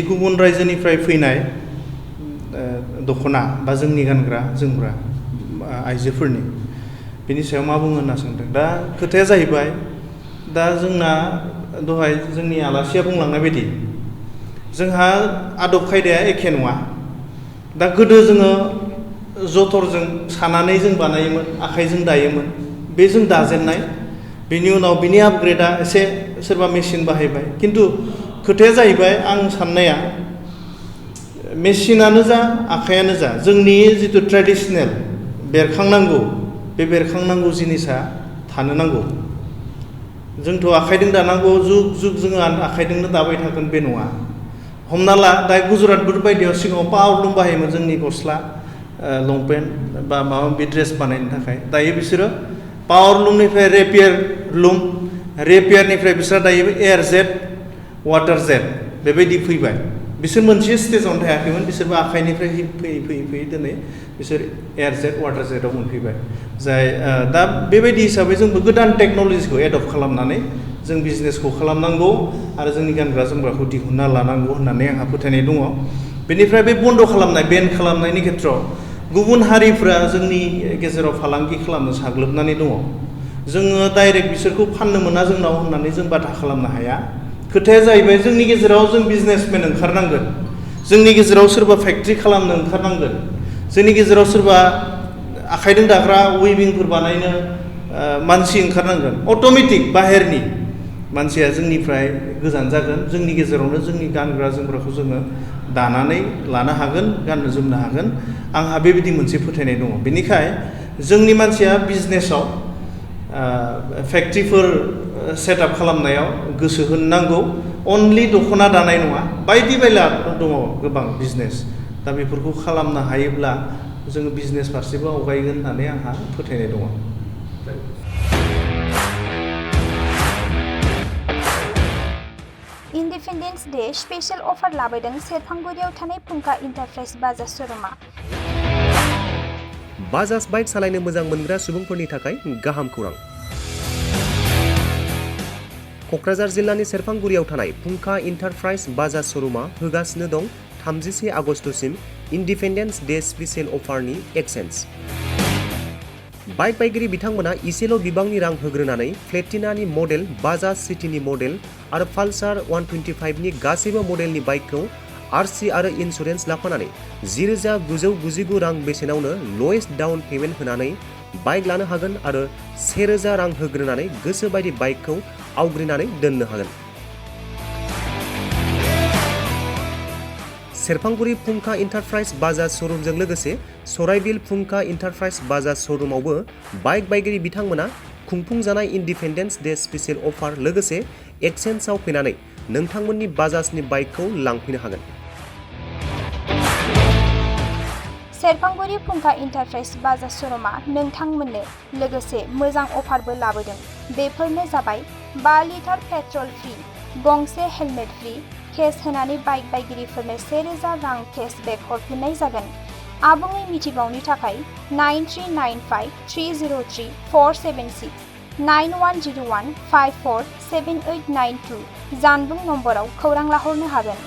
गुबुन रायजोनिफ्राय फैनाय दख'ना बा जोंनि गानग्रा जोमग्रा आइजोफोरनि बेनि सायाव मा बुङो होनना सोंदों। दा खोथाया जाहैबाय दा जोंना दहाय जोंनि आलासिया बुंलांनाय बायदि जोंहा आदब खायदाया एखे नङा। दा गोदो जोङो जथरजों सानानै जों बानायोमोन, आखाइजों दायोमोन, बे जों दाजेननाय। बेनि उनाव बिनि आपग्रेडा एसे सोरबा मेचिन बाहायबाय। खिन्थु खोथाया जाहैबाय आं साननाया मेचिनानो जा आखायानो जा जोंनि जिथु ट्रेडिसनेल बेरखांनांगौ बे बेरखांनांगौ जिनिसा थानो नांगौ। जोंथ' आखाइजों दानांगौ जुग जुग जोङो आखाइजोंनो दाबाय थागोन बे नङा। हमना ला दा गुजरातफोर बायदियाव सिगाङाव पावारलुम बाहायोमोन जोंनि गस्ला लंपेन्ट बा माबा माबि ड्रेस बानायनो थाखाय। दायो बिसोरो पावारलुमनिफ्राय रेपियारनिफ्राय बिसोरो दायो एयारजेट वाटार जेट बेबायदि फैबाय। बिसोर मोनसे स्टेजावनो थायाखैमोन, बिसोरबो आखाइनिफ्राय फैयै फैयै फैयै दिनै बिसोर एयारजेट वाटार जेटआव मोनफैबाय। जाय दा बेबायदि हिसाबै जोंबो गोदान टेक्न'लजिखौ एडप्ट खालामनानै जों बिजनेसखौ खालामनांगौ आरो जोंनि गानग्रा जोमग्राखौ दिहुनना लानांगौ होननानै आंहा फोथायनाय दङ। बेनिफ्राय बे बन्द खालामनाय बेन खालामनायनि खेथ्रआव गुबुन हारिफ्रा जोंनि गेजेराव फालांगि खालामनो साग्लोबनानै दङ। जोङो डाइरेक्ट बिसोरखौ फाननो मोना जोंनाव होननानै जों बादा खालामनो हाया। खोथाया जाहैबाय जोंनि गेजेराव जों बिजनेसमेन ओंखारनांगोन, जोंनि गेजेराव सोरबा फेक्ट्रि खालामनो ओंखारनांगोन, जोंनि गेजेराव सोरबा आखाइजों दाग्रा उइभिंफोर बानायनो मानसि ओंखारनांगोन। अट'मेटिक बाहेरनि मानसिया जोंनिफ्राय गोजान जागोन। जोंनि गेजेरावनो जोंनि गानग्रा जोमग्राखौ जोङो दानानै लानो हागोन, गाननो जोमनो हागोन। आंहा बेबायदि मोनसे फोथायनाय दङ। बेनिखाय जोंनि मानसिया बिजनेसाव फेक्ट्रिफोर सेटआप खालामनायाव गोसो होनो नांगौ। अनलि दख'ना दानाय नङा, बायदि बायला दङ गोबां बिजनेस। दा बेफोरखौ खालामनो हायोब्ला जोङो बिजनेस फारसेबो आवगायगोन होननानै आंहा फोथायनाय दङ। इन्डिपेन्डेन्स डे स्पेशल अफार लाबोदों सेरफांगुरियाव थानाय फुंखा इन्टारप्राइज बाजाज श'रुमा। बाजाज बाइक सालायनो मोजां मोनग्रा सुबुंफोरनि थाखाय गाहाम खौरां। क'क्राझार जिल्लानि सेरफांगुरियाव थानाय फुंखा इन्टारप्राइज बाजाज श'रुमा होगासिनो दं 31 आगस्तसिम इन्डिपेन्डेन्स डे स्पेशल अफारनि एक्सेन्स। बाइक बायगिरि बिथांमोना इसेल' बिबांनि रां होग्रोनानै प्लेटिनानि मडेल, बाजाज सिटीनि मडेल आरो पालसार 125नि गासैबो मडेलनि बाइकखौ आरसि आरो इन्सुरेन्स लाफानानै 10,999 रां बेसेनावनो ल'एस्ट डाउन पेमेन्ट होनानै बाइक लानो हागोन आरो 1,000 रां होग्रोनानै गोसो बायदि बाइकखौ आवग्रिनानै दोननो हागोन। सेरफांगुरि फुंखा इन्टारप्राइज बाजाज श'रुमजों लोगोसे सराइबिल फुंखा इन्टारप्राइज बाजाज श'रुमावबो बाइक बायगिरि बिथांमोना खुंफुंजानाय इन्डिपेन्डेन्स डे स्पेशल अफार लोगोसे एक्सेन्सआव फैनानै नोंथांमोननि बाजाजनि बाइकखौ लांफैनो हागोन। सेरफांगुरि फुंखा इन्टारप्राइज बाजाज श'रुमा नोंथांमोननो लोगोसे मोजां अफारबो लाबोदों। बेफोरनो जाबाय 5 लिटार पेट्रल फ्रि, गंसे हेलमेट फ्रि, केस होनानै बाइक बायगिरिफोरनो 1,000 रां केसबेक हरफिननाय जागोन। आबुङै मिथिबावनो थाखाय 9395303476 9101547892 जानबुं नम्बराव खौरां लाहरनो हागोन।